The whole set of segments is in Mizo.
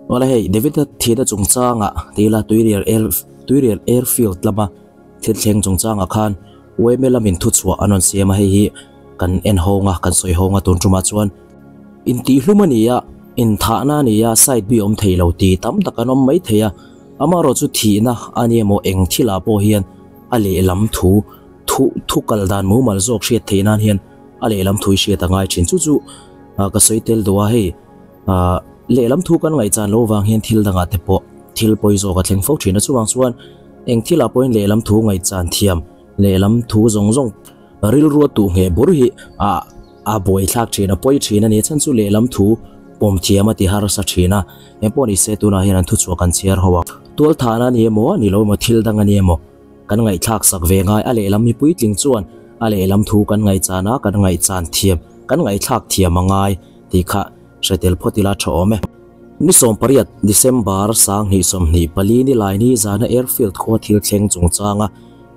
Awle hei David-a thihna chungchangah tila Tuirial Air Tuirial Airfield lama thil thleng chungchangah khan UMA lamin thuchhuah an rawn siam a, hei hi kan en hawng a, kan sawi hawng a tun tumah chuan intihhlum a ni a, inthahna a ni a, side bi awm thei lo ti tam tak an awm mai thei a, amaherawh chu thihna a ni emaw eng thilah pawh hian a lehlam thu thu thu kal dan mumal zawk hriat theih nan hian a lehlam thu i hriat a ngai thin. Chu chu ka sawi tel duh a, hei. Ahh lehlam thu kan ngaihchan loh vang hian thil dangah te pawh thil pawi zawk a thleng fo thin a, chuvang chuan eng thilah pawhin lehlam thu ngaihchan thiam lehlam thu zawng zawng rilru a tuh ngheh bur hi ah a buaithlak thin a pawi thin a ni. Chhan chu lehlam thu pawm thiam a ti harsa thin a, eng pawh ni se tunah hian an thuchhuah kan chhiar ho a, tualthahna a ni emaw a ni lo emaw thil dang a ni emaw kan ngaihthlak sak ve ngai a lehlam mipui tling chuan a lehlam thu kan ngaihchan a kan ngaihchan thiam kan ngaihthlak thiam a ngai tih kha hre tel phawt ila tha awm e. Ni 18 December 2024 ni laini zana Airfield khua thil thleng chungchanga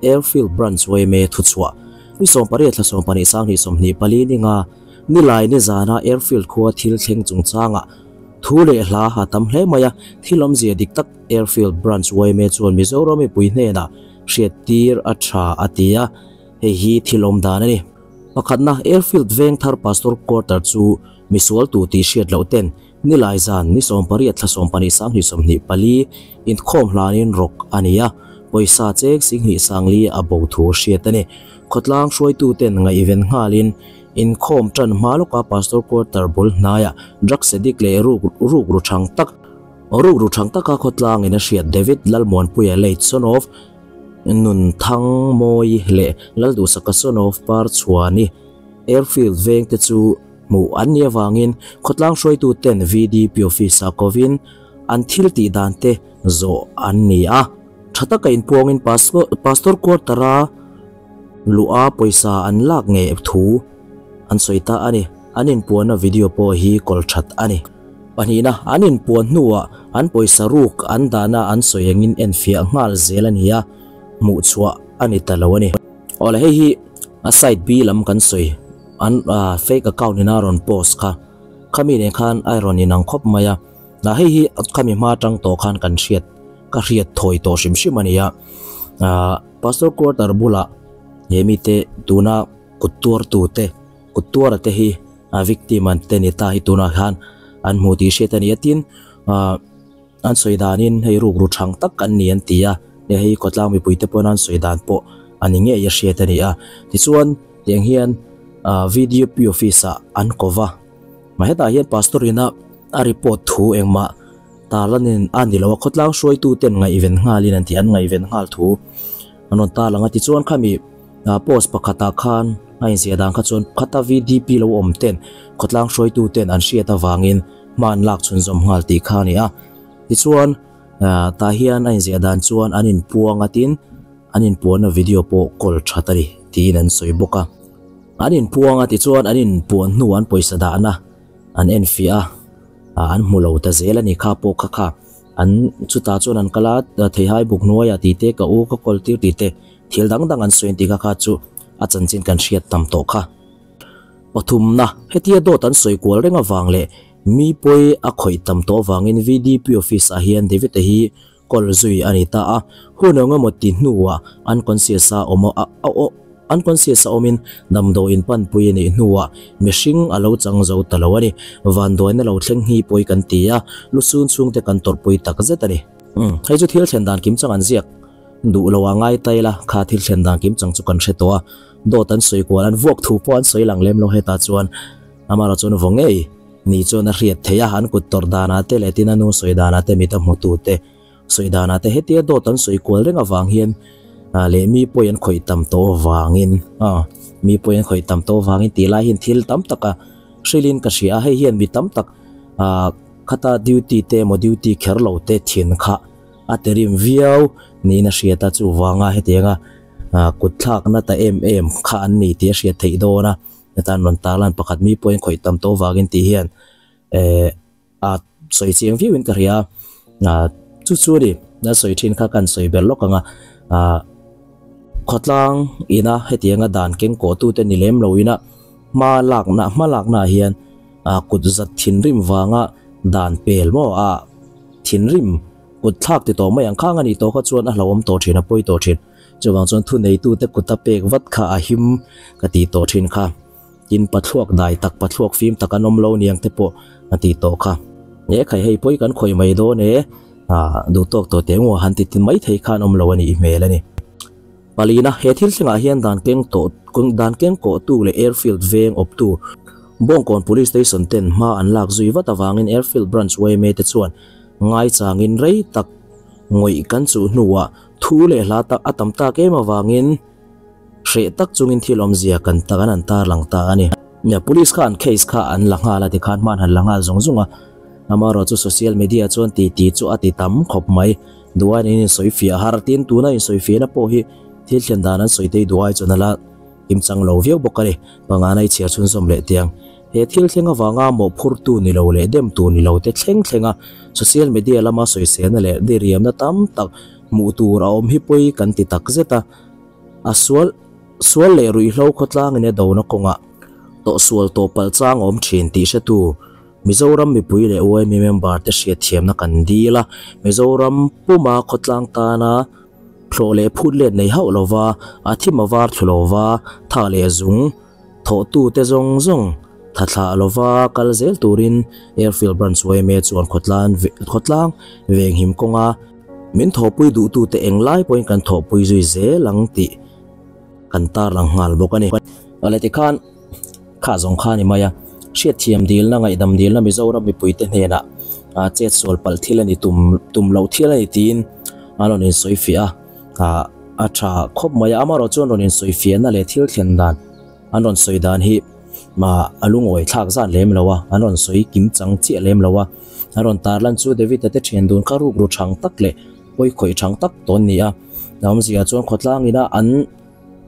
Airfield Branch yma thuchhuah Ni 18 thla 12 2024 ni nga ni laini zana Airfield khua thil thleng chungchanga thu leh hla a tam hle mai a, thil awmzia dik tak Airfield Branch yma chuan Mizoram mipui hnenah hriattir a tha a ti a, hei hi thil awm dan a ni. Pakhatna, Airfield veng thar Pastor Quarter chu misual tu tih hriat loh ten Nilai zan ni 18 thla 12 2024 inkhawm hlanin rawk a ni a, pawisa cheng 10 sangli a bo thu hriat a ni. Khawtlang hruaitu ten ngaihven nghalin inkhawm tan hma lawka Pastor Quarter bul hnaiah drugs addict leh ruk rukru thang tak rukru thang taka khawtlangin a hriat David Lalmuanpuia late son of Nun Thang Mawi leh Lalduhsaka son of Par Chhuani Airfield veng te chu hmuh an nih avangin khawtlang hruaitu ten VDP office ah kovin an thil tih dan te zawh an ni a. Tha taka inpuangin Pastor quarter a luh a pawisa an lak ngei thu an sawi ta a ni. An inpuanna video pawh hi kawl that a ni. Pahnihna, an inpuan hnuah an pawisa ruk an dahna an sawi angin enfiah nghal zel a ni a, hmuhchhuah a ni ta lo a ni. Awle hei hi a side B lam kan sawi an fake account ina rawn post kha khami nen khan a rawn inang khawp mai a, ah hei hi khami hma atang tawh khan kan hriat ka hriat thawi tawh hrim hrim a ni a, ah pastor quarter bulah he mite tuna kut tuartute kut tuara te hi a victim an te ni ta hi tunah khan an hmu tih hriat a ni a tin ah an sawi danin hei rukru thang tak an ni an ti a leh hei khawtlang mipui te pawn an sawi dan pawh a ni ngei a hriat a ni a tichuan tiang hian ah V_D_P office ah an ko va mah hetah hian pastor ina a report thu engmah tarlanin a ni lo a khawtlang hruaitu ten ngaihven nghalin an ti an ngaihven nghal thu an rawn tarlang a tichuan khami ah post pakhatah khan a inziah dan kha chuan khata V_D_P lo awm ten khawtlang hruaitu ten an hriat avangin hma an lak chhunzawm nghal tih kha a ni a tichuan ah tah hian a inziah dan chuan an inpuang a tin an inpuanna video pawh kawl that a ni tiin an sawi bawk a an inpuang a tichuan an inpuan hnu an pawisa dahna an enfiah a ah an hmu lo ta zel a ni kha pawh kha kha an chutah chuan an kal a theihai buk hnuaiah tih te ka u ka kawl tir tih te thil dang dang an sawi an tih kha kha chu a chanchin kan hriat tam tawh kha. Pathumna, hetia dawt an sawi kual reng avang leh mi pawi a khawih tam tawh avangin VDP office ah hian David-a hi kawl zui a ni ta a, hun eng emaw ti hnuah unconscious a awm a unconscious a awmin damdawiin panpui a nih hnuah mihring a lo chang zo ta lo a ni. Vanduaina lo thleng hi pawi kan ti a, lusun chhungte kan tawrhpui tak zet a ni. Umm, hei chu thil thlen dan kim chang an ziak. Duh lo a ngai ta ila, kha thil thlen dan kim chang chu kan hre tawh a, dawt an sawi kual, an vuak thu pawh an sawi lang lem lo hetah chuan amaherawh chuan vaw ngei ni chuan a hriat theih a, an kut tawrh danah te leh tin a nu sawi danah te mit a hmu tu te sawi danah te hetia dawt an sawi kual reng avang hian leh mi pawi an khawih tam tawh avangin mi pawi an khawih tam tawh avangin tih lai hian thil tam taka hrilhin ka hria a, hei hian mi tam tak khata duty te emaw duty kher lo te thin kha A ti rim viau niin a hriat a, chuvanga hetianga kut thlakna ta em em kha an ni tih a hriat theih dawn a, hetan rawn tarlan pakhat mi pawhin khawih tam tawh vangin tih hian eh a sawi chiang viau in ka hria a, chu chu a ni a sawi thin kha kan sawi ber lawk ang a, ah khawtlang ina hetianga dan keng kawh tute ni lem lo ina hma lakna hma lakna ah hian ah kut zat thinrim vanga dan pel maw a. Thinrim kut thlak ti tawh mai ang khang a nih tawh kha chuan a hlauhawm tawh thin a pawi tawh thin. Chuvang chuan thuneitute kuta pek vat kha a him ka tih tawh thin kha. Tin pathluak dai tak pathluak fim tak an awm lo niang te pawh a tih tawh kha. E khai hei pawi kan khawih mai dawn e, duh tawk tawh teh ngawh han ti ti mai thei khan awm lo a nih hmel a ni. Palina, he thil thlengah hian dan keng tawh dan keng kawhtu leh airfield veng awptu Bawngkawn Police Station ten hma an lak zui vat avangin Airfield Branch yma te chuan ngaichangin rei tak ngawih kan chuh hnuah thu leh hla tak a tam tak em avangin hreh tak chungin thil awmzia kan tak an han tarlang ta a ni. Nia, Police kha an case kha an la nghal a tikhan hman han la nghal zung zung a, amaherawh chu social media chuan ti ti chu a ti tam khawp mai. Duhaiin in insawifiah har tin tuna insawifiahna pawh hi thil thlen dan an sawi tei duhai chuan a la Kimchang lo viau bawk a ni. Pangana i chhiar chhunzawm leh tiang. He thil thleng avanga mawhphurtu ni lo leh demtu ni lo te thleng thlenga social media lama sawiselna leh diriamna tam tak hmuh tur a awm hi pawi kan ti tak zet a. A sual sual leh ruihhlo khawtlangin a dona kawngah tawhsual tawh palh chang a awm thin tih hretu Mizoram mipui leh yma member te hriatthiamna kan dil a. Mizoram puma khawtlang tana Thlawh leh phut let nei hauh lova, a thim a var thlu lova, tha leh zung thawhtute zawng zawng tha thlah lova kal zel turin Airfield Branch yma chuan khawtlan khawtlang venghim kawnga min thawhpui duhtute englai pawhin kan thawhpui zui zel ang tih kan tarlang nghal bawk a ni. Awle tikhan kha zawng kha a ni mai a, hriatthiam dilna ngaihdam dilna Mizoram mipuite hnenah chet sual palh thil a ni tum tum loh thil a ni tiin an rawn insawifiah a, a tha khawp mai a, amaherawh chuan rawn insawifiahna leh thil thlen dan an rawn sawi dan hi a lungawi thlak zat lem lo a, an rawn sawi kim chang chiah lem lo a, an rawn tarlan chu David-a te thian dun kha rukru thang tak leh pawi khawih thang tak tawn ni a, a awmzia chuan khawtlang ina an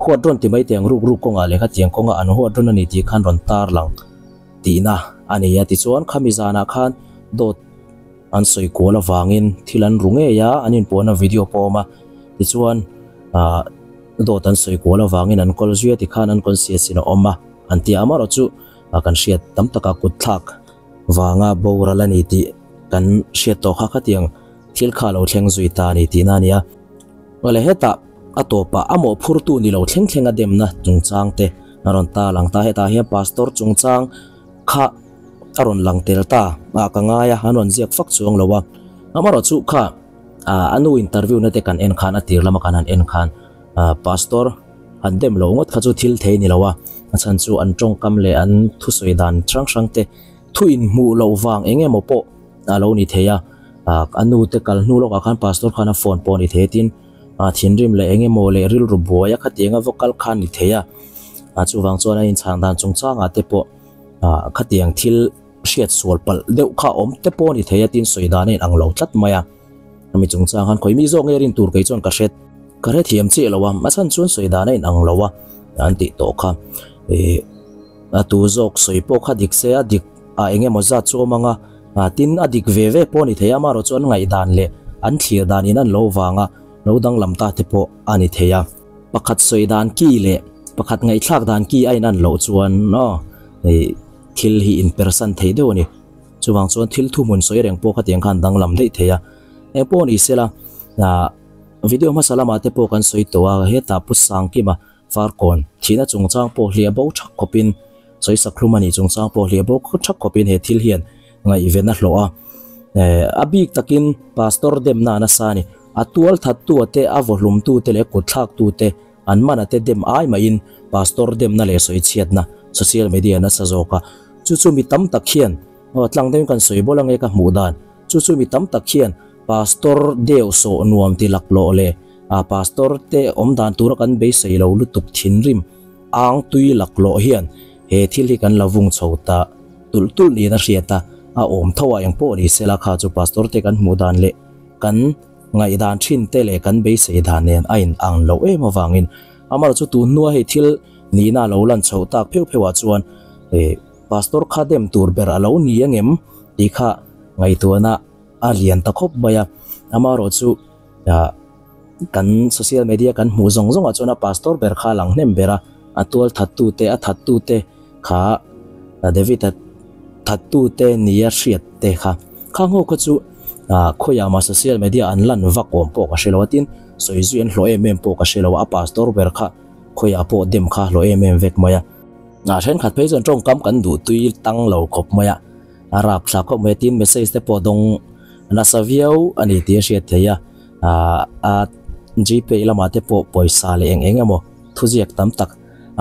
huat rawn ti mai tiang ruk ruk kawngah leh khatiang kawngah an huat rawn a ni tih khan rawn tar lang tihna a ni a, tichuan khami zanah khan dawt an sawi kual avangin thil an ru ngei a, an inpuahna video pawh a awm a, tichuan ah dawt an sawi kual avangin an kawl zui a tikhan an conscious in a awm a an ti a, amaherawh chu kan hriat tam takah kut thlak vanga boral a ni tih kan hriat tawh kha khatiang thil kha a lo thleng zui ta a ni tihna a ni a. Awle hetah a tawpah a mawhphurtu ni lo thleng thleng a demna chungchang te a rawn ta lang ta. Hetah hian pastor chungchang kha a rawn lang tel ta ah ka ngai a, an rawn ziak fak chuang lo a. Amaherawh chu kha a nu interview na te kan en khan a tir lama kan han en khan pastor han dem lo ngawt kha chu thil thei ni lo a, a chhan chu an tawngkam leh an thusawi dan hrang hrang te thu inhmuh loh vang eng emaw pawh a lo ni thei a, a nu te kal hnu lawkah khan pastor khan a phone pawh a ni thei a tin thinrim leh eng emaw leh rilru buai a khatiang a va kal khan ni thei a, chuvang chuan a inchhang dan chungchangah te pawh khatiang thil hriat sual palh deuh kha awm te pawh a ni thei a tin sawi dan a inang lo tlat mai a, ami chungchang khan khawi mi zawk nge rin tur kei chuan ka hre ka hrethiam chiah lo a, a chhan chuan sawi dan a inang lo a an tih tawh kha ih a tu zawk sawi pawh kha dik se a dik a eng emaw zat chu awm ang a. A tin a dik ve ve pawh a ni thei a, amaherawh chu an ngaihdan leh an thlir dan in an lo vanga lo danglam ta te pawh a ni thei a. Pakhat sawi dan ki leh pakhat ngaihthlak dan ki a in an loh chuan aw thil hi in persan thei deuh a ni. Chuvang chuan thil thuhmun sawi reng pawh khatiang khan danglam daih thei a. Eng pawh ni sela video hmasa lamah te pawh kan sawi tawh a, hetah Pu Sangkima Farkawn thihna chungchang pawh hliah bo thak khawpin sawisak hlum a nih chungchang pawh hliah bo thak khawpin he thil hian ngaihven a hlawh a. A bik takin Pastor demna a nasa a ni. A tual thattu te, a vawhlumtu te leh kut thlaktu te an man a te dem ai mahin Pastor demna leh sawichhiatna social media nasa zawk a. Chu chu mi tam tak hian aw tlang deuhin kan sawi bawlh ange ka hmuh dan. Chu chu mi tam tak hian Pastor deuh sawh nuam ti laklawh leh A pastor te awm dan tura kan beisei lo lutuk thinrim ang tui laklawh hian he thil hi kan la vung chho ta tulh tulh niin a hriat a, a awm tho a engpawh ni sela kha chu pastor te kan hmuh dan leh kan ngaihdan thin te leh kan beisei dan nen a in ang loh em avangin amaherawh chu tun hnua hei thil nihna a lo lan chhoh tak pheuh pheuh ah chuan pastor kha dem tur ber a lo ni angem tih kha ngaihtuahna a lian ta khawp mai a, amaherawh chu. Kan social media kan hmuh zawng zawng ah chuan a pastor ber kha a lang hnem ber a, a tual that tu te a that tu te kha David a that tu te nia hriat te kha khang ho kha chu Khawiah mah social media an lan vak awm pawh ka hre lo a, tin sawi zui an hlawh em em pawh ka hre lo a, a pastor ber kha khawiah pawh dem kha hlawh em em vek mai a. A thenkhat phei chuan tawngkam kan duh tui tang lo khawp mai a, a rap thla khawp mai a, tin message te pawh dawng nasa viau a ni tih a hriat theih a, a gpay lamah te pawh pawisa leh eng eng emaw thuziak tam tak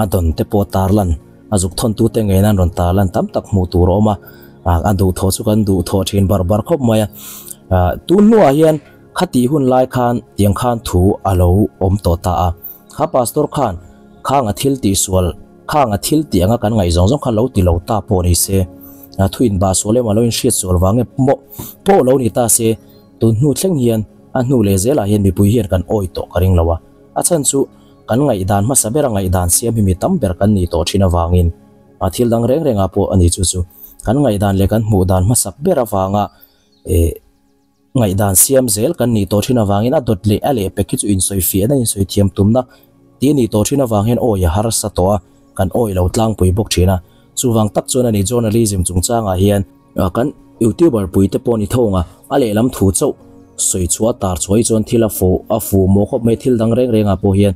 a dawn te pawh tarlan a zuk thawntu te ngei nan rawn tarlan tam tak hmuh tur a awm a, a duhthawh chu kan duhthawh thin bar bar khawp mai a, tun hnuah hian khatih hun lai khan tiang khan thu a lo awm tawh ta a, kha pastor khan khang a thil tihsual khang a thil tih anga kan ngaih zawng zawng kha lo ti lo ta pawh ni se, thu inbah sual emaw lo inhriat sual vang emaw pawh lo ni ta se, tun hnu thleng hian a hnu leh zelah hian mipui hian kan awi tawh ka ring lo a, a chhan chu. Kan ngaihdan hmasa bera ngaihdan siam hi mi tam ber kan nih tawh thin avangin a thil dang reng rengah pawh a ni chu chu kan ngaihdan leh kan hmuh dan hmasak ber avanga eh ngaihdan siam zel kan nih tawh thin avangin a dawt leh a lehpek hi chu insawi fiahna insawi thiam tumna tih a nih tawh thin avang hian awi a harsa tawh a, kan awi lo tlangpui bawk thin a. Chuvang tak chuan a ni journalism chungchangah hian Kan youtuber pui te pawh ni tho ang a, a lehlam thu chauh sawi chhuah tar chhuah hi chuan thil a fu a fu maw khawp mai thil dang reng reng ah pawh hian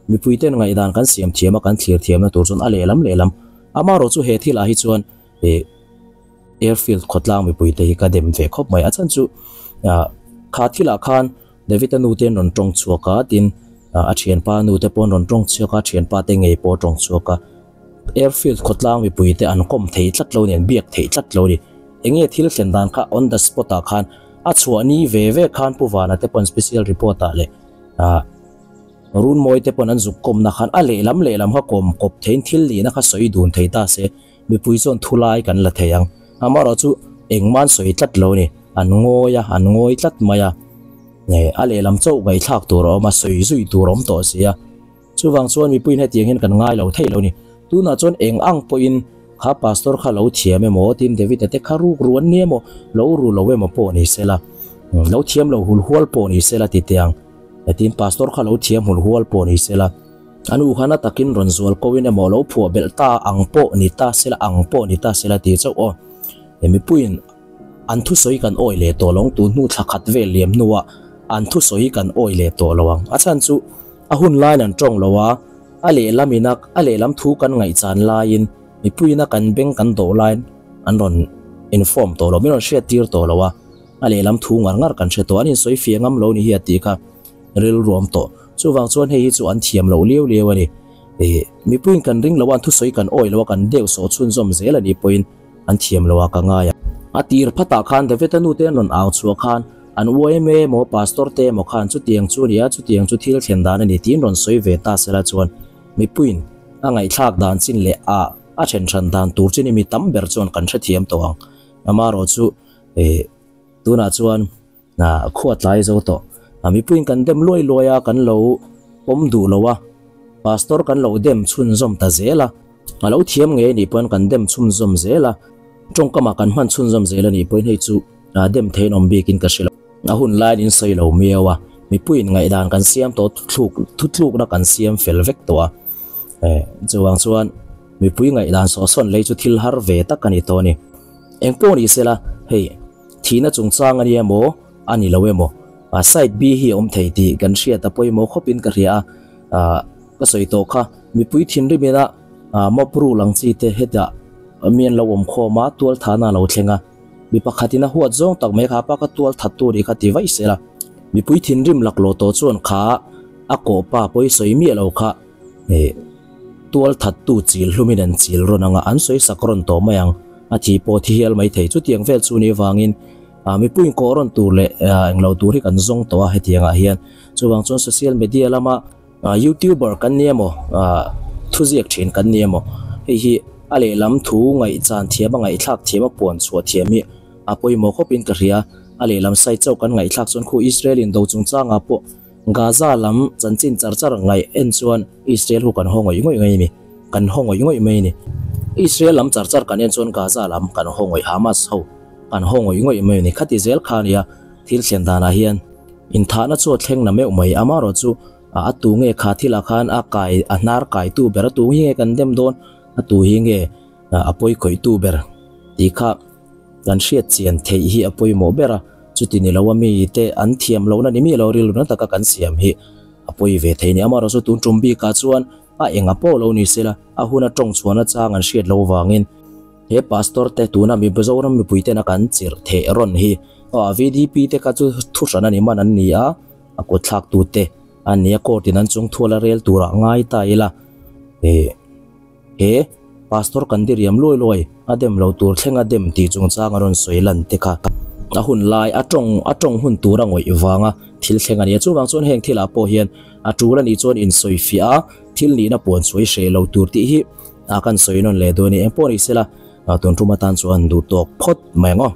mipui ten ngaihdan kan siam thiam a kan thlir thiam na tur chuan a lehlam lehlam amaherawh chu he thil ah hi chuan ih airfield khawtlang mipui te hi ka dem ve khawp mai a chhan chu ah kha thil ah khan David a nu te an rawn tawng chhuak a tin a thianpa nu te pawh an rawn tawng chhuak a thianpa te ngei pawh a tawng chhuak a. Airfield khawtlang mipui te an kawm thei tlat lo nen biak theih tlat lo ni. Enge thil thlen dan kha on the spot ah khan a chhuah ni ve ve khan Pu Vana te pawn special report ah leh ah Runmawi te pawn an zuk kawmna khan a lehlam lehlam kha kawm kawp theiin thil nihna kha sawi dun thei ta se mipui chuan thu lai kan la thei ang. Amaherawh chu engmah an sawi tlat lo ni. An ngawi a, an ngawi tlat mai a. A lehlam chauh ngaihthlak tur a awm a, sawi zui tur a awm tawh si a. Chuvang chuan mipuiin hetiang hian kan ngai lo theih lo ni. Tunah chuan eng ang pawhin kha pastor kha lo thiam emaw tin David-a te kha ruk ru an ni emaw, lo ru lo emaw pawh ni sela, lo thiam lo hul hual pawh ni sela ti teh ang. Tin pastor kha lo thiam hul hual pawh ni sela, an u khan a takin rawn zual koin emaw lo phuah belh ta ang pawh ni ta sela, ang pawh ni ta sela ti chauh aw. Mipuiin an thusawi kan awi leh tawh lo ang, tun hnu thla khat vel liam hnuah an thusawi kan awi leh tawh lo ang. A chhan chu. A hun laiin an tawng lo a, a lehlam ina a lehlam thu kan ngaihchan laiin mipuiina kan beng kan dawh laiin an rawn inform tawh lo, min rawn hriattir tawh lo a, a lehlam thu ngar ngar kan hre tawh, an insawi fiah ngam lo ni hi a tih kha rilruam tawh. Chuvang chuan hei hi chu an thiam loh liau liau a ni. Ih, mipuiin kan ring lo a, an thusawi kan awi lo a, kan deuh sawh chhunzawm zel a nih pawhin an thiam lo a ka ngai a. A tir phatah khan David-a nute an rawn au chhuah khan An uaim emaw pastor te emaw khan chutiang chu a ni a, chutiang chu thil thlen dan a ni tiin rawn sawi ve ta sela chuan mipuiin a ngaihthlak dan chin leh a a then hran dan tur chin hi mi tam ber chuan kan hrethiam tawh ang. Amaherawh chu eh tunah chuan khua tlai zo tawh. Mipuiin kan dem luai luai a, kan lo pawm duh lo a, pastor kan lo dem chhunzawm ta zel a, a lo thiam ngei a nih pawhin kan dem chhunzawm zel a, tawngkamah kan hman chhunzawm zel a nih pawhin hei chu A dem theiin awm bikin ka hre lo. A hun laiin in sawi lo miau a, mipuiin ngaihdan kan siam tawh thuthluk thutlukna kan siam fel vek tawh a. Eh, chuvang chuan mipui ngaihdan sawhsawn lei chu thil har ve tak a ni tawh a ni. Eng pawh ni sela, hei, thihna chungchang a ni emaw, a ni lo emaw, a side B hi a awm thei tih kan hriat a pawimawh khawpin ka hria a. Ah, ka sawi tawh kha, mipui thinrim ina mob rule ang chi te hetah mi an lo awm khawm a, tualthahna a lo thleng a. Mi pakhatin a huat zawng tak mai kha pa ka tual that tur i kha ti vaih sela. Mipui thinrim laklawh tawh chuan kha a kawh pa pawi sawi miah lo kha eh tual that tu chil hlumin an chil rawn ang a, an sawi sak rawn tawh mai ang. A thi pawh thi hial mai thei. Chutiang vel chu ni avangin ah mipuiin kawh rawn tur leh englo tur hi kan zawng tawh a hetiangah hian. Chuvang chuan social media lama Youtuber kan ni emaw, thuziak thin kan ni emaw, hei hi a lehlam thu ngaihchan thiam a ngaihthlak thiam a puan chhuah thiam hi a pawimawh khawpin ka hria. A lehlam side chauh kan ngaihthlak chuan khu Israel in do chungchangah pawh Gaza lam chanchin char char ngaih en chuan Israel hu kan haw ngawih ngawih mai a ni, kan haw ngawih ngawih mai a ni. Israel lam char char kan en chuan Gaza lam kan haw ngawih Hamas ho kan haw ngawih ngawih mai a ni. Khati zel kha a nia thil thlen danah hian. Inthahna chu a thleng na meuh mai, amaherawh chu a tu nge kha thilah khan a kai a hnar kaitu ber a tu hi nge kan dem dawn, a tu hi nge a pawi khawihtu ber tih kha kan hriat chian theih hi a pawimawh ber a. Chuti ni lo a mi te an thiam lohna ni miah lo rilru na taka kan siam hi a pawi ve thei a ni. Amaherawhchu tun tum bikah chuan a enga pawh lo ni sela a huna tawng chhuahna chang an hriat loh vangin he pastor te tuna mi Mizoram mipui tena kan chirh theh rawn hi aw VDP te kha chu thu hran a ni man an ni a, a kut thlak tu te an ni a court in an chung thual a rel turah ngai ta ila eh. He Pastor kan diriam luai luai a dem lo tur thleng a dem tih chungchang a rawn sawi lan te kha a hun lai a tawng a tawng hun tur a ngawih vanga thil thleng a ni a. Chuvang chuan heng thilah pawh hian a tul a nih chuan insawi fiah a, thil nihna puan sawi hreh lo tur tih hi a kan sawi nawn leh dawn a ni. Engpawh ni sela tun tum atan chuan duh tawk phawt mai ang aw.